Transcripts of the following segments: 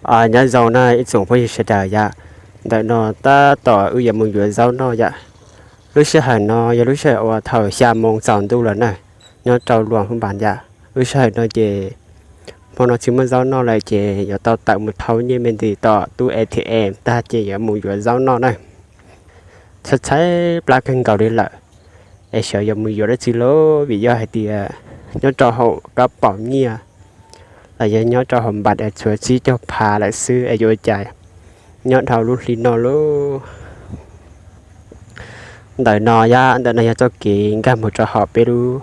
Nyob zoo na ib tsoom phooj ywg sawv daws yom, ntawm no tab tom wb yuav mus yuav zaub noj yom. Lub sij hawm no yog lub sij hawm uas thaum xya moo tsaus ntuj lawm na, nyob rau Luam Phab Npas yom. Lub sij hawm no ces hmo no tsis muaj zaub noj lawm ces yuav tau tawm mus thau nyiaj me ntsis tom tub A T M tag ces yuav mus yuav zaub noj na. Tshaib tshaib plab kawg nkaus li lawm, es xyov yuav mus yuav dab tsi lauj, vim yog hais tias nyob rau hauv kab paum nyiaj los yog nyob rau hauv npas es tshuav tsib caug phav lawm xwb es yuav ua cas nyob dhau lub hli no lauj. Ntawm no yom, ntawm no yog txoj kev nkag mus rau hauv peb lub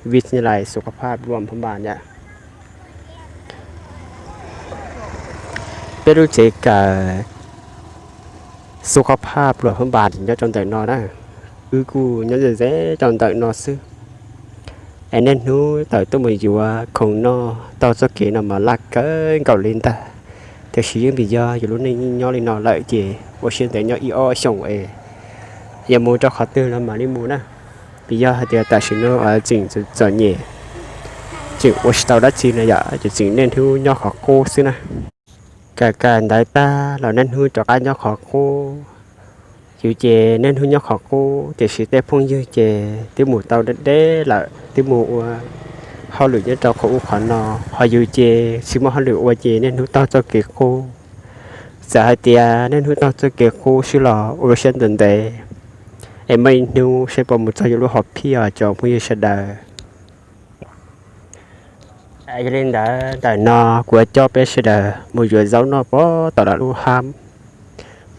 Vij Nyaj Lais Xu Khab Phaj Luam Phab Npas yom. Peb lub tsev kawm Xu Khab Phaj Luam Phab Npas nyob rau ntawm no na. Wb kuj nyob ze ze rau ntawm no xwb. Es niaj hnub tawm tuaj mus yuav khoom noj taug txoj kev no mas laj kawg nkaus li ntag. Tiam sis yeej vim yog yus lub neej nyob li no lawm ces ua siab ntev nyob ib ob xyoos es yuav mus rau qhov twg los mam li mus na. Vim yog hais tias tam sim no tseem txom nyem, tseem ua tsis tau dab tsi na yom, ces tseem niaj hnub nyob qhov qub xwb na. Kawm kawm ntawv tag los niaj hnub rov qab nyob qhov qub. Yus ces niaj hnub nyob qhov qub tiam sis tej phooj ywg ces twb mus tau deb deb lawm, twb mus ua hauj lwm nyob rau qhov ub qhov no, ho yus ces tsis muaj hauj lwm ua ces niaj hnub taug txoj kev qub. Txawm hais tias niaj hnub taug txoj kev qub xwb los ua lub siab ntev ntev, es muaj ib hnub seb puas mus txog yus lub hom phiaj os cov phooj ywg sawv daws. Yog li ntawd ntawm no kuv yuav coj peb sawv daws mus yuav zaub noj puag tom lub hab.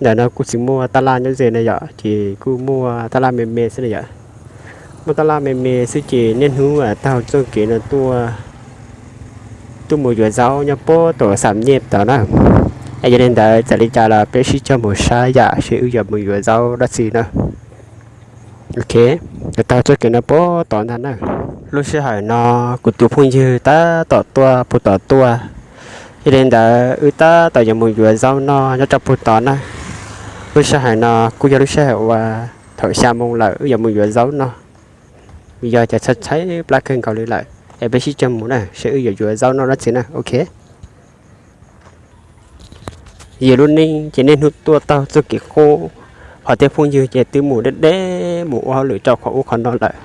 Ntawm no kuj tsis muaj tab laj nyob ze na yom, ces kuj muaj tab laj me me xwb na yom. Muaj tab laj me me xwb ces niaj hnub taug txoj kev no tuaj, tuaj mus yuav zaub nyob puag tom Xam Nyej tod na. Es yog li ntawd txawm li cas los peb sib cog mus saib yam seb wb yuav mus yuav zaub dab tsi na. Ok, taug txoj kev no puag tod ntag na. Lub sij hawm no kuv tus phooj ywg tab tom tuaj puag tod tuaj, yog li ntawd wb tab tom yuav mus yuav zaub noj nyob rau puag tod na. Lub sij hawm no kuj yog lub sij hawm uas thaum xya moo lawm wb yuav mus yuav zaub noj, vim yog cas tshaib tshaib plab kawg nkaus li lawm. Es peb sib cog mus na seb wb yuav yuav zaub noj dab tsi na. Ok. Yus lub neej ces niaj hnub tuaj taug txoj kev qub, ho tej phooj ywg ces twb mus deb deb mus ua hauj lwm rau qhov ub qhov no lawm.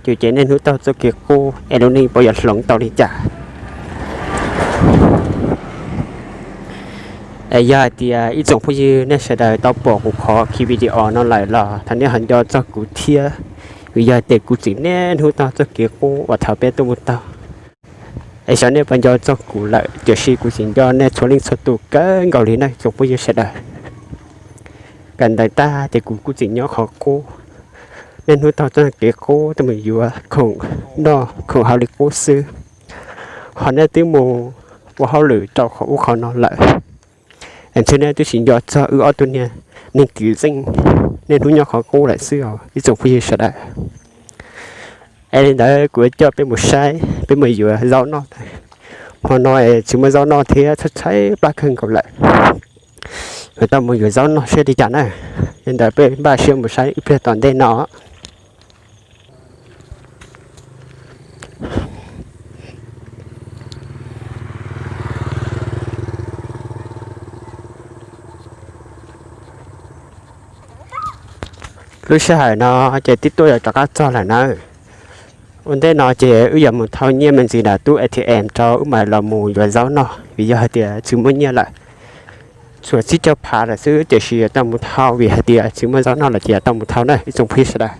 Yus ces niaj hnub taug txoj kev qub es lub neej puas yuav hloov tau li cas? Es yog hais tias ib tsoom phooj ywg nej sawv daws tau pom kuv qhov ki video no lawm los thov nej ho nco txog kuv thiab, vim yog tias kuv tseem niaj hnub taug txoj kev qub uas thaum peb tuaj mus taug. Es xyov nej puas nco txog kuv lawm, tiam sis kuv tseem nco nej txhua leej txhua tus kawg nkaus li na tsoom phooj ywg sawv daws. Kawm ntawv tag ces kuv kuj tseem nyob qhov qub, niaj hnub taug txoj kev qub tuaj mus yuav khoom noj khoom haus li qub xwb. Ho nej twb mus ua hauj lwm rau qhov ub qhov no lawm, es ntshe nej twb tsis nco txog wb ob tug niag neeg kwv txeej niaj hnub nyob qhov qub lawm xwb os ib tsoom phooj ywg sawv daws. Es li ntawd kuv yuav coj peb mus saib peb mus yuav zaub noj. Hmo no es tsis muaj zaub noj thiab tshaib tshaib plab kawg nkaus lawm. Yuav tau mus yuav zaub noj seb li cas na. Li ntawd peb npaj siab mus saib ib pliag tom ntej no. Lub sij hawm no ces twb tuaj yuav rov qab txog lawm na. Ua ntej no ces wb yuav mus thau nyiaj me ntsis nram tub A T M rau wb mam los mus yuav zaub noj, vim yog hais tias tsis muaj nyiaj lawm. Tshuav tsib caug phav lawm xwb, tiam sis yuav tau mus thau, vim hais tias tsis muaj zaub noj lawm ces yuav tau mus thau na ib tsoom phooj ywg sawv daws.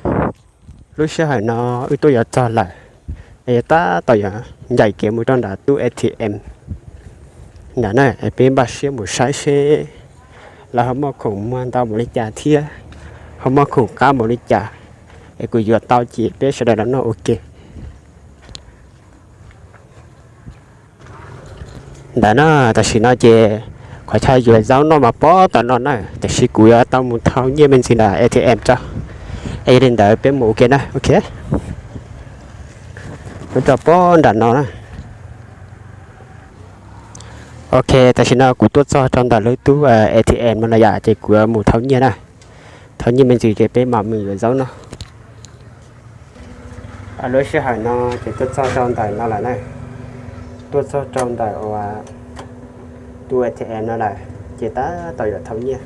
Lub sij hawm no wb tuaj yuav txog lawm, es yuav tab tom yuav ncaim kev mus rau nram tub A T M nram na, es peb npaj siab mus saib seb lawv ho muaj khoom muag ntau npaum li cas thiab ho muaj khoom qab npaum li cas, es kuv yuav tau ces peb sawv daws los noj ua ke. Ntawd na, tam sim no ces qhov chaw yuav zaub noj mas pog tom no na, tiam sis kuv yuav tau mus thau nyiaj me ntsis nram A T M tso. Es yog li ntawd peb mus ua ke na, ok. Mus rau pog nram no na. Ok, tam sim no kuv tuaj txog rau ntawm lub tub A T M no lawm yom, ces kuv yuav mus thau nyiaj na. Thau nyiaj me ntsis ces peb mam mus yuav zaub noj. Lub sij hawm no ces tuaj txog rau ntawm no lawm na. Tuaj txog rau ntawm uas Tus A T M no lawm ces tab tom yuav thau nyiaj.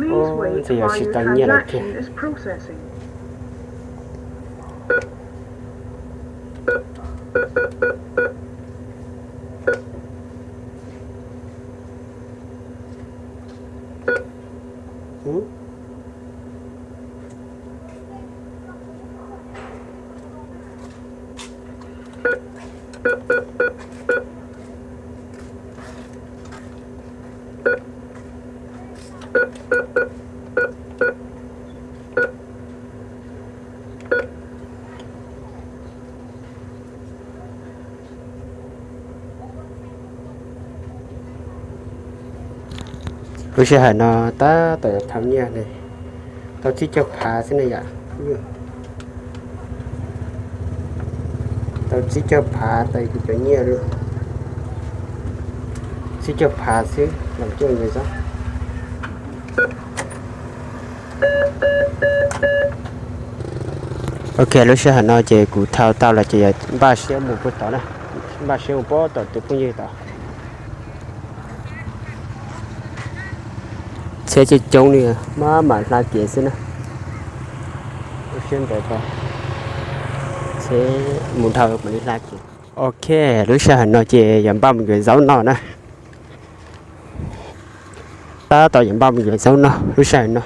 Ub, twb yuav tsis tau nyiaj lawm thiab. Lub sij hawm no tab tom yuav thau nyiaj ne, tau tsib caug phav xwb ne yom. Tau tsib caug phav tau kuv cov nyiaj li tsib caug phav xwb los coj mus zaub. Ok, lub sij hawm no ces kuv thau tau los ces yog npaj siab mus puag tod na, npaj siab mus puag tom tus phooj ywg tod. Tsheb coob coob li, maj mam hla kev xwb na. Lub sij ntawd tsheb mus dhau mam li hla kev. Ok, lub sij hawm no ces yog npaj mus yuav zaub no na. Tab tom yuav npaj mus yuav zaub no lub sij hawm no.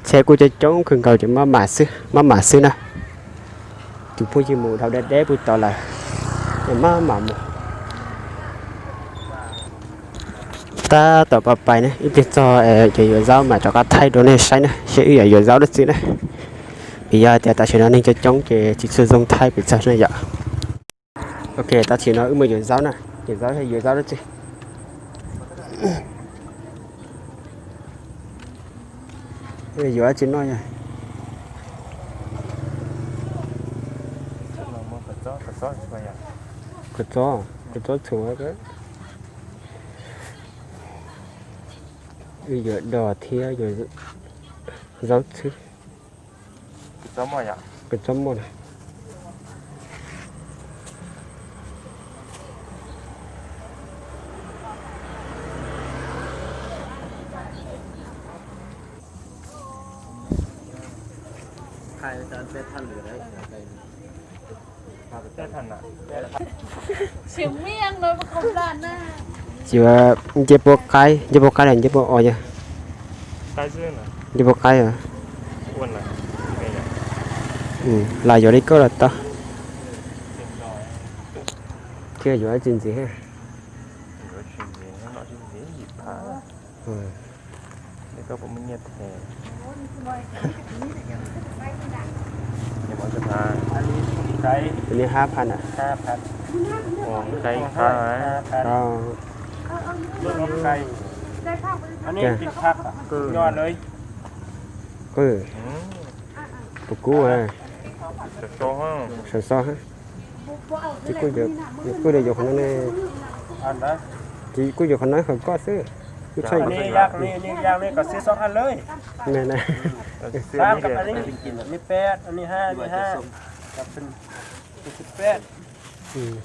Tsheb kuj coob coob kawg nkaus ces maj mam xwb, maj mam xwb na. Tus phooj ywg mus dhau deb deb puag tod lawm, ces maj mam mus. Tab tom pais pais na, ib pliag txog ces yuav zaub mam rov qab thaij rau nej saib na, seb wb yuav yuav zaub dab tsi na. Vim yog hais tias tam sim no neeg coob coob ces tsis tshua zoo thaij pes tsawg na yom. Ok, tam sim no wb mus yuav zaub na, yuav zaub, yuav zaub dab tsi? Yuav dab tsi noj? Kua txob, kua txob txhuv. Wb yuav dos thiab yuav zaub txhwb. Kua txob muaj na. Tsis, ncej puab qaib, ncej puab qaib los ncej puab os yog? Ncej puab qaib os. Los yuav li koj los tau. Thiab yuav tsis ntxiv. Tus ni hab phan na. Qw, puas kub, saum so hab. Ces kuj yuav qhov no, ces kuj yuav qhov no qhov koj xwb. Kuj tshaj ib qhov.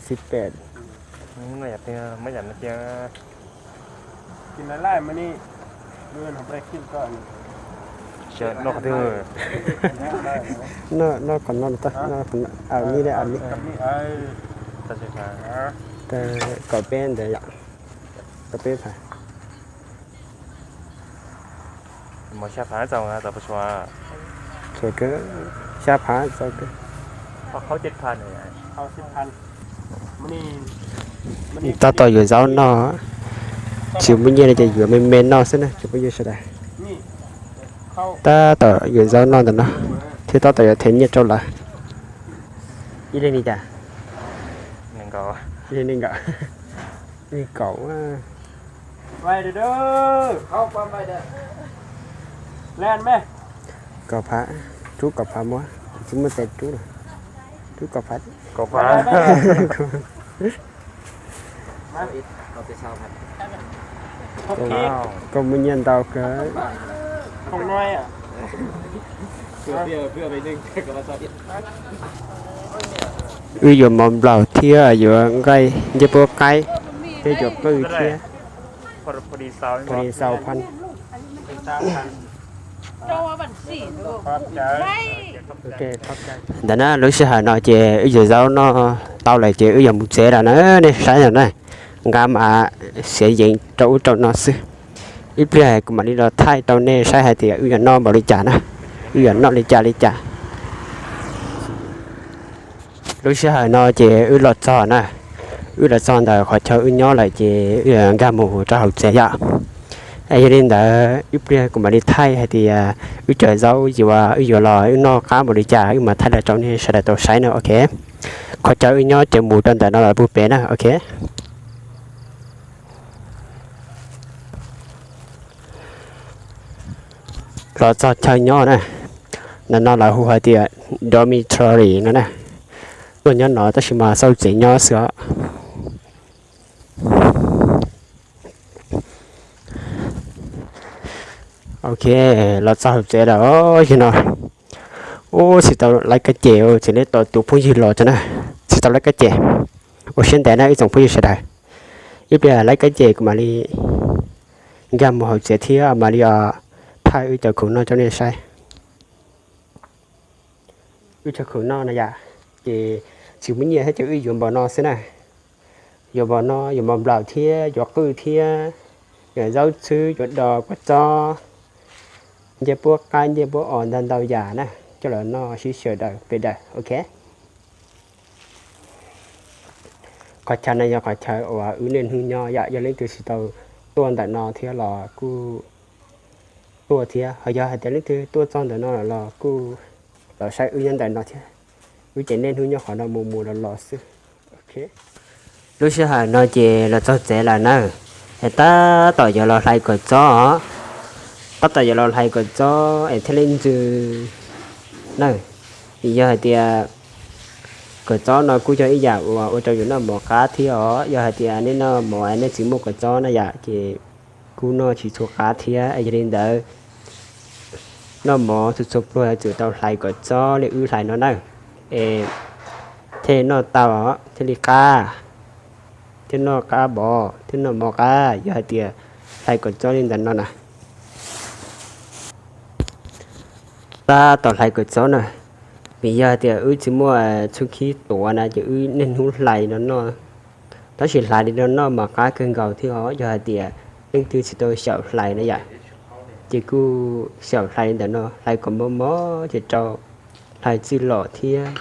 Xib pem. Noj qhov no, aws li, aws li. Kaum peb ntawd yom, kaum peb phav. Xya phav txaus kawg, xya phav txaus kawg. Tab tom yuav zaub noj, tsis muaj nyiaj no ces yuav me me noj xwb na cov phooj ywg sawv daws. Tab tom yuav zaub noj ntawm no, thiab tab tom yuav them nyiaj rau lawv. Ib leeg li cas? Ib leeg li nkaum. Ib leeg kaum. Kaum phav, rub kaum phav muab, tsis muaj tes rub lawm. Rub kaum phav. Koj muaj nyiaj ntau kawg. Wb yuav mov nplaum thiab yuav nqaij ncej puab qaib thiab yuav qwj thiab. Ntawm na lub sij hawm no ces wb yuav zaub noj tau lawm ces wb yuav mus tsev lawm na, nej saib no na. Nqa mas xiav yees rau ub rau no xwb. Ib pliag kuv mam li los thaij rau nej saib hais tias wb yuav noj npaum li cas na, wb yuav noj li cas li cas. Lub sij hawm no ces wb los txog na, wb los txog ntawm qhov chaw wb nyob lawm ces wb yuav nkag mus rau hauv tsev yom. Es yog li ntawd ib pliag kuv mam li thaij hais tias wb cov zaub yuav wb yuav los wb noj qab npaum li cas wb mam thaij los rau nej sawv daws tau saib na, ok. Qhov chaw wb nyob ces mus rau ntawm no los puag pem na, ok. Los txog chaw nyob na, ntawm no lawv hu hais tias dormitory no na. Tuaj nyob no tab sis mas xauj tsev nyob xwb os. Ok, los txog hauv tsev lawm yog no. Ub, tsis tau laib kab ces, tseem li tos tus phooj ywg los tso na. Tsis tau laib kab ces, ua siab ntev na ib tsoom phooj ywg sawv daws. Ib pliag laib kab ces kuv mam li nkag mus hauv tsev thiab mam li thaij wb cov khoom noj rau nej saib. Wb cov khoom noj no yom, ces tsis muaj nyiaj thiab ces wb yuav npaum no xwb na. Yuav npaum no, yuav mov nplaum thiab, yuav qwj thiab, yuav zaub txhwb, yuav dos, kua txob, ncej puab qaib, ncej puab os, ntau ntau yam na, coj los noj sib sawv daws peb daws, ok. Qhov chaw no yog qhov chaw uas wb niaj hnub nyob yom, yog leej twg tsis tau tuaj ntawm no thiab los kuj tuaj thiab, ho yog hais tias leej twg tuaj txog ntawm no los kuj los saib wb nyob ntawm no thiab. Wb ces niaj hnub nyob qhov no mus mus los los xwb. Lub sij hawm no ces los txog tsev lawm na, es tab tom yuav los hlais kawm txob os. Tab tom yuav los hlais kawm txob es thiaj li ntsws na. Yog hais tias kawm txob no kuj yog ib yam uas ua rau yus noj mov qab thiab os. Yog hais tias nej noj mov nej tsis muaj kawm txob na yom, ces kuj noj tsis tshua qab thiab. Yog li ntawd, noj mov txhua txhua pluag yuav tsum tau hlais kawm txob li wb hlais no na, es thiaj noj tau thiaj li qab, thiaj noj qab bov thiaj noj mov qab. Yog hais tias hlais kawm txob li ntawm no na, tab tom hlais kawm txob na, vim yog hais tias wb tsis muaj txuj khib tuav na ces wb niaj hnub hlais no noj. Tab sis hlais li no noj mas qab kawg nkaus thiab os. Yog hais tias leej twg tsis tau xyaum hlais na yom, ces kuj xyaum hlais li ntawm no, hlais kom mos mos ces rau, hlais txwj lom thiab,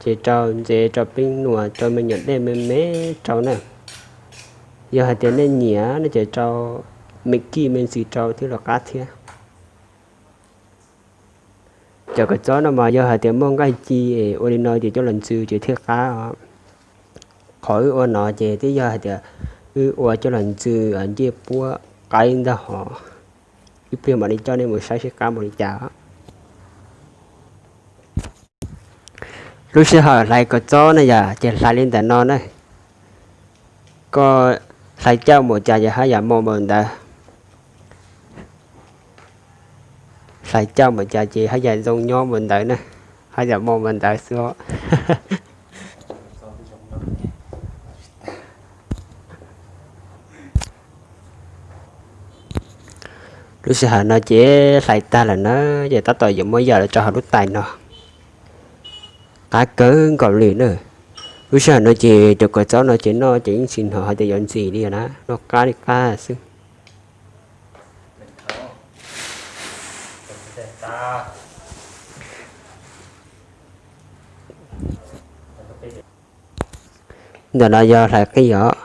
ces rau ntsev, rau peeb nuam, rau me nyuam dej me me rau na. Yog hais tias nej nyiam no ces rau me kij me ntsis rau thiab los qab thiab. Cov kawm txob no mas yog hais tias muaj nqaij ci es ua li no ces coj los ntsws ces thiaj qab os. Qhov wb ua no ces twb yog hais tias wb ua coj los ntsws ncej puab qaib ntag hos. Ib pliag mam li coj nej mus saib seb qab npaum li cas. Lub sij hawm hlais kawm txob na yom, ces hlais li ntawm no na. Koj hlais caj npaum cas ces haj yam mos npaum ntawd. Hlais caj npaum cas ces haj yam zoo nyob npaum ntawd na, haj yam mos npaum ntawd xwb os. Lub sij hawm no ces hlais tag lawm na, ces tab tom yuav muab yam los rau hauv lub tais no. Qab kawg nkaus li na. Lub sij hawm no ces cov kawm txob no ces noj ces yeej tsis hnov hais tias yuav ntxim li na, noj qab li qab xwb. Ntawm no yog hlais qij os,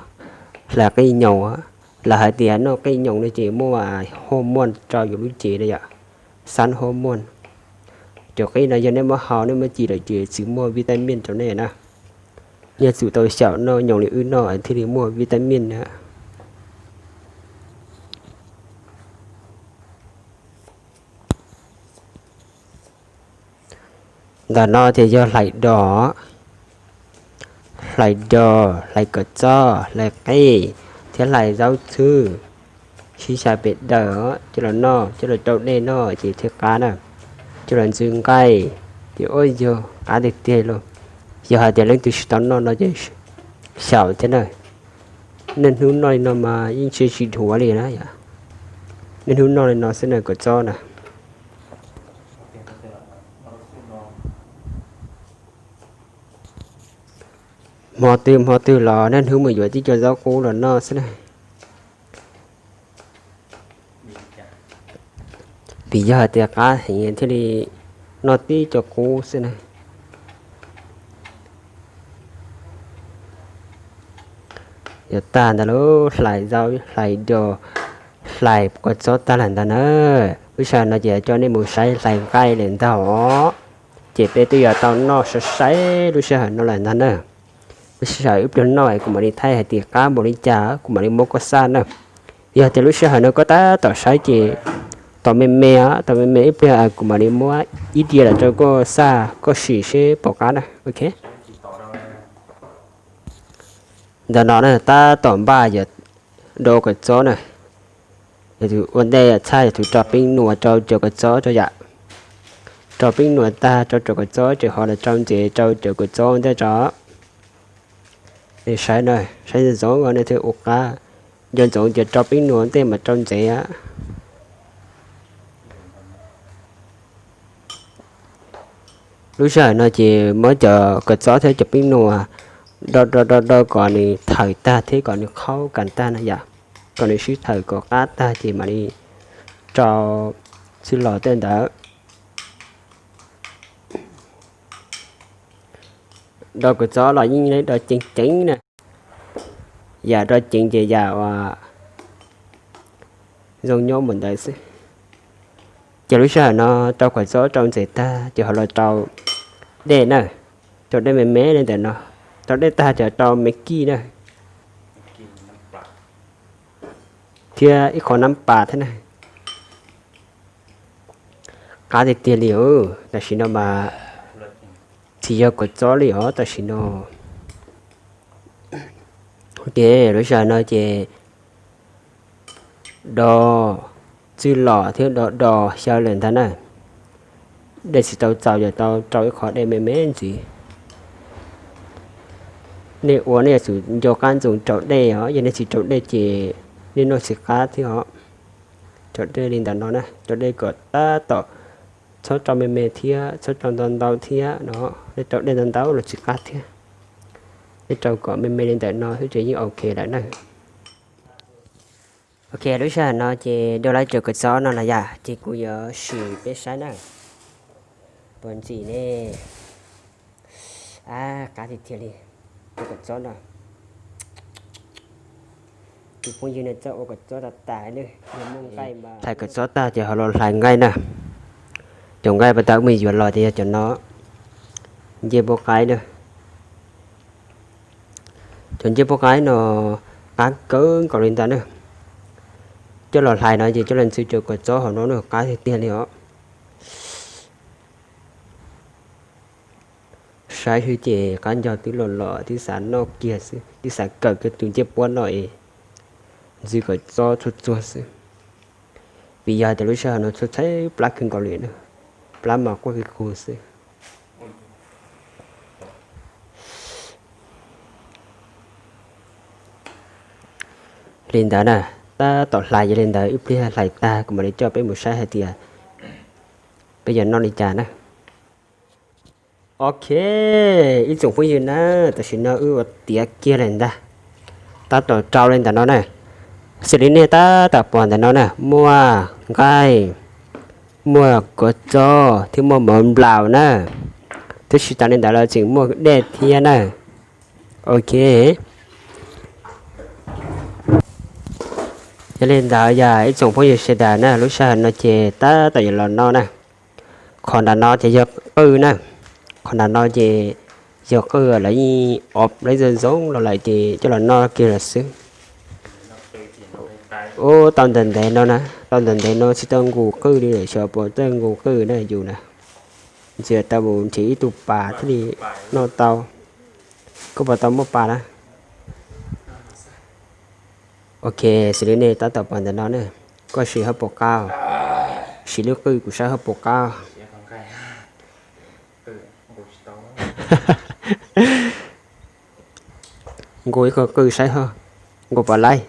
hlais qij nyoos. Lawv hais tias noj qij nyoos no ces muaj hoo muaj rau yus lub cev na yom, xab hoo muaj. Cov qij no yog nej muab hau nej muab ci lawm ces tsis muaj vitamin rau nej na. Nej tsum tau xyaum noj nyoos li wb noj thiaj li muaj vitamin na. Ntawm no ces yog hlais dos, hlais dos, hlais kawm txob, hlais qej, thiab hlais zaub txhwb, sib xyaw pem daws os, coj los noj, coj los rau dej noj ces thiaj qab na. Coj los ntxhw nqaij, ces ua yog qab tiag tiag li. Yog hais tias leej twg tsis tau noj no ces xyaum thiab na. Niaj hnub noj li no mas yeej tsis tsis dhuav li na yom. Niaj hnub noj li no xwb na kawm txob na. Hmo twg hmo twg los niaj hnub mus yuav tib co zaub qub los noj xwb na. Vim yog hais tias qab heev thiaj li noj tib co qub xwb na. Yuav tag ntawd lub hlais zaub hlais dos hlais kawm txob tag lawm ntag na. Lub sij hawm no ces coj nej mus saib hlais nqaij lawm ntag os. Ces peb twb yuav tau noj sai sai lub sij hawm no lawm ntag na. Lub sij hawm ib pliag noj kuv mam li thaij hais tias qab npaum li cas kuv mam li muab koj xaj na. Yog tias lub sij hawm no koj tab tom saib ces tos me me, tos me me ib pliag kuv mam li muab ib diav los rau koj xaj koj sim seb puas qab na. Ok. Ntawm no na tab tom npaj yuav do kawm txob na. Yog tus ua ntej txhaj yog tus rau peeb nuas rau cov kawm txob rau yam. Rau peeb nuas tag rau cov kawm txob ces ho los rau ntsev rau cov kawm txob ua ntej tso. Nej saib na, saib ntsoov nej thiaj ua qab. Nco ntsoov tias rau peeb nuas ua ntej mas rau ntsev. Lub sij hawm no ces muab cov kawm txob thiab cov peeb nuas do do do do kom nws thawm tag thiab kom nws qhaub kas tag na yom. Kom nws sib thawm kom qab tag ces mam li rau txwj los tej ntawd. Do kawm txob los yeej do ceev ceev na. Yam do ceev ces yam uas zoo nyob mus ntawd xwb. Ces lub sij hawm no rau kawm txob rau ntsev tag ces ho los rau dej na. Rau dej me me li ntawm no. Rau dej tag ces rau me kij na. Thiab ib qho nab pas thiab na. Qab tiag tiag li. Tam sim no mas tsis yog kawm txob li os tam sim no. Ces lub sij hawm no ces do txwj los thiab do do xyaw lawm ntag na. Dej tsis tau txaus ces tau rau ib qho dej me me ntxiv. Nej ua nej yuav tsum nco qab ntsoov rau dej os, yog nej tsis rau dej ces nej noj tsis qab thiab os. Rau dej li ntawm no na, rau dej kom tab tom txhob rau me me thiab txhob rau ntau ntau thiab no, nej rau dej ntau ntau los tsis qab thiab. Nej rau kom me me li ntawm no xwb ces yeej ok lawm na. Ok, lub sij hawm no ces do lawv cov kawm txob no los yom, ces kuv yuav sim peb saib na. Puas ntxim ne? Ab, qab tiag tiag li. Cov kawm txob no, tus phooj ywg no txawj ua kawm txob tas tas li. Yog muaj nqaij mas, thaij kawm txob tag ces ho los hlais nqaij na. Cov nqaij pas tas wb mus yuav los ces yog cov no, ncej npua qaib na. Cov ncej npua qaib no qab kawg nkaus li ntag na. Coj los hlais no ces coj los ntxhw cov kawm txob hauv no na, qab tiag tiag li os. Saib xwb ces qab nco twb los los twb xav noj kiag xwb, twb xav kawm kiag tus ncej puab no es ntxhw kawm txob txhua txhua xwb. Vim yog tias lub sij hawm no txhua txhua plab kawg nkaus li na, plab mas quaj kig qug xwb. Li ntawd na, tab tom hlais yog li ntawd, ib pliag hlais tag kuv mam li coj peb mus saib hais tias peb yuav noj li cas na. Ok, ib tsoom phooj ywg na, tam sim no wb ua tiav kiag lawm ntag. Tab tom rau li ntawm no na, xws li nej tab tom pom ntawm no na, muaj nqaij, muaj kua txob thiab muaj mov nplaum na. Thiab tsis tas li ntawd los tseem muaj dej thiab na. Ok, yog li ntawd yog ib tsoom phooj ywg sawv daws na, lub sij hawm no ces tab tom yuav los noj na. Qhov nram no ces yog qwj na, qhov nram no ces yog qwj lawv yeej ob lawv zoo zoo los lawm ces coj los noj kiag lawm xwb. Ub, tau ntawm ntev no na, tau ntawm ntev no tsis tau nqus qwj li lawm, xyov puas tau nqus qwj na yus na. Ntxias tau mus nrhiav ib tug pas thiaj li noj tau. Koj puas tau muaj pa na? Ok, xws li nej tab tom pom ntawm no ne, koj siv hauv paus qab, siv lub qwj kuv saib hauv paus qab. Nqus ib qho qwj saib ho, nqus puas laib.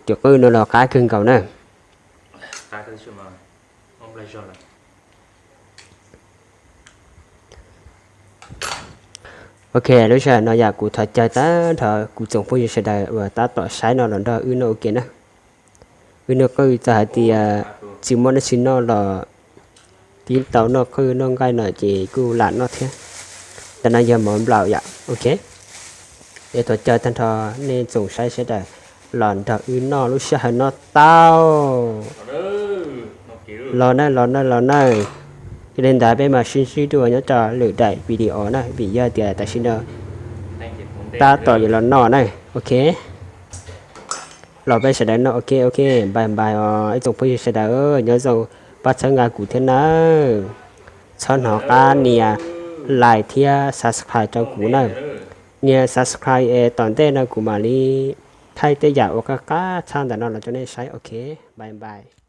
Tus qwj no los qab kawg nkaus na. Ok, lub sij hawm no yam kuv thov caw tag nrho kuv tsoom phooj ywg sawv daws uas tab tom saib no los nrog wb noj ua ke na. Wb noj qwj txawm hais tias tsis muaj dab tsi noj los pib tau noj qwj noj nqaij no ces kuj lam noj thiab. Ntawm no yog mov nplaum yom, ok. Es thov caw tag nrho nej tsoom saib sawv daws los nrog wb noj lub sij hawm no tau. Los nawb, los nawb, los nawb. Yog li ntawd peb mam sib ntsib dua nyob rau lwm daim video na, vim yog tias tam sim no tab tom yuav los noj na, ok. Los peb sawv daws noj, ok, ok, bye bye os ib tsoom phooj ywg sawv daws, nyob zoo pab txhawb nqa kuv thiab nawb. Txhob hnov qab nias like thiab subscribe rau kuv nawb. Nias subscribe es tom ntej no kuv mam li thaij tej yam uas qab qab tshaj ntawm no los rau nej saib, ok, bye bye.